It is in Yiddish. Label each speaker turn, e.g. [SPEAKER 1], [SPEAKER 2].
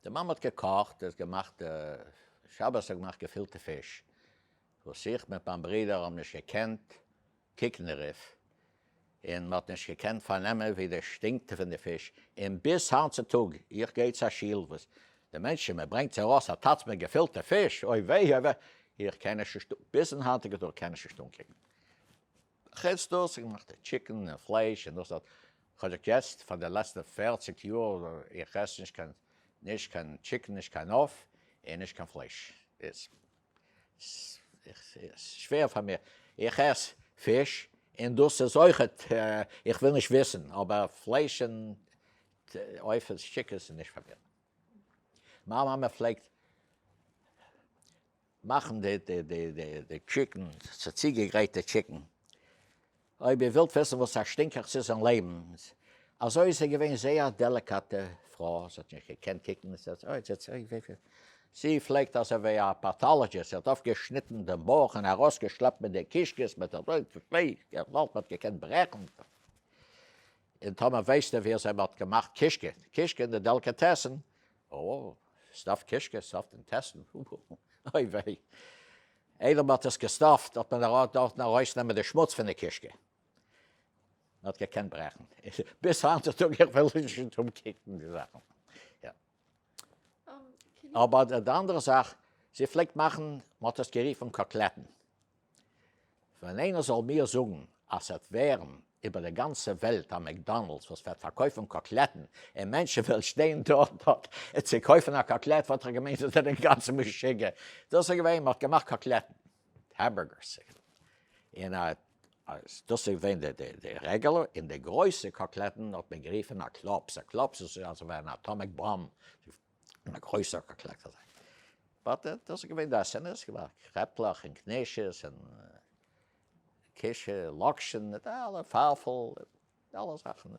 [SPEAKER 1] די מאמע האט געקאכט, האט געמאכט שבת האט געמאכט געפילטע פיש, וואס איך מיט מיין ברודער האבן נישט געקענט קוקן דערויף, און מ'האט נישט געקענט פארנעמען ווי די שטינקט פון די פיש, און ביז היינט צו טאג, איך גיי צו א שול וואס די מענטשן, מען ברענגט זיי ארויס א טאץ מיט געפילטע פיש, אוי וויי אוי וויי, איך קען נישט, ביזן היינטיגע טאג קען איך נישט אנקוקן. חוץ דאס איך געמאכט chicken און פלייש און דאס דארט, כאטשיג יעצט פאר די לעצטע 40 יאר איך עס נישט קיין נישט קיין chicken נישט קיין עוף און נישט קיין פלייש, איז שווער פאר מיר, איך עס פיש און דאס איז אויכעט איך וויל נישט וויסן, אבער פלייש און עופות chicken איז נישט פאר מיר. מיין מאמע פלעגט מאכן די די chicken, צוגעגרייטע chicken, אויב איר ווילט וויסן וואס א שטינקעכץ איז אין לעבן, אזוי איז זי געווען זייער א דעליקאטע פרוי, זי האט נישט געקענט קוקן, זי פלעגט אזוי ווי א pathologist, זי האט אויפגעשניטן דעם בויך און ארויסגעשלעפט מיט די קישקעס, מיט די געוואלד, מען האט געקענט ברעכן, און טאמער ווייסטו ווי אזוי מען האט געמאכט קישקע, קישקע אין די דעליקאטעסן, אוי, stuffed קישקע, stuffed intestine, אוי וויי. איידער מ'האט עס געסטאפט האט מען דארטן ארויסנעמען די שמוץ פון די קישקע. מ'האט געקענט ברעכן. ביז היינט צו טאג איך וויל נישט אומקוקן די זאכן. יא. אבער די אנדערע זאך, זי פלעגט מאכן, מ'האט עס גערופן קאטלעטן. ווען איינער זאל מיר זאגן אז ס'וועט ווערן איבער די גאנצע וועלט א McDonald's וואס וועט פארקויפן קאטלעטן און מענטשן וועלן שטיין דארט דארט צו קויפן א קאטלעט וואלט איך געמיינט זיי זענען אינגאנצן משוגע. דאס איז געווען, מ'האט געמאכט קאטלעטן, hamburgers, און דאס איז געווען די regular, און די גרויסע קאטלעטן האט מען גערופן א קלאפס, א קלאפס איז אזוי ווי אן atomic bomb, א גרויסער קאטלעט אזוי. but דאס איז געווען די עסן, עס איז געווען קרעפלעך און קנישעס און קישע, לאקשן, מיט אלע פארפל, אלע זאכן.